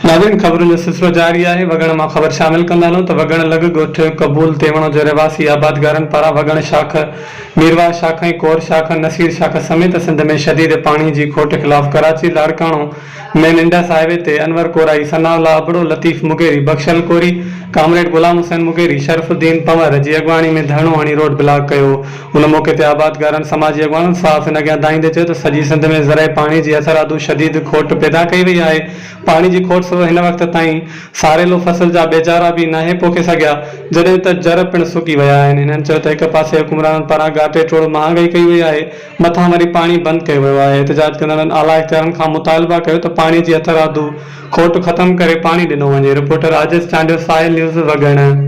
ناظرين خبرن جو سلسلو جاري آهي وڳڻ مان خبر شامل ڪندا هلون ته وڳڻ لڳ ڳوٺ قبول تيوڻو جي رهواسي آبادگارن پاران وڳڻ شاخ، ميرواهه شاخ ۽ ڪور شاخ، نصير شاخ سميت سنڌ ۾ شديد پاڻي جي کوٽ خلاف Karachi Larkana main Indus highway تي انور ڪورائي، ثناء الله ابڙو، لطيف مغيري، بخشل ڪوري، ڪامريڊ غلام حسين مغيري، شرف الدين پنور جي اڳواڻي ۾ ڌرڻو هڻي روڊ بلاڪ ڪيو. ان موقعي تي آبادگارن، سماجي اڳواڻن، صحافين اڳيان دانهيندي چيو ته سڄي سنڌ ۾ زرعي پاڻي جي هٿرادو شديد کوٽ پيدا ڪئي وئي آهي، پاڻي جي کوٽ سبب هن وقت تائين ساريلو فصل جا ٻيجارا به ناهي پوکي سگهيا، جڏهن ته جر پڻ سڪي ويا آهن. هنن چيو ته هڪ پاسي حڪمرانن پاران ڳاٽي ٽوڙ مهانگائي ڪئي وئي آهي، مٿان وري پاڻي بند ڪيو ويو آهي. احتجاج ڪندڙن اعليٰ اختيارن کان مطالبا ڪيو ته پاڻي جي هٿرادو کوٽ ختم ڪري پاڻي ڏنو وڃي. رپورٽر عاجز چانڊيو، ساحل نيوز، وڳڻ.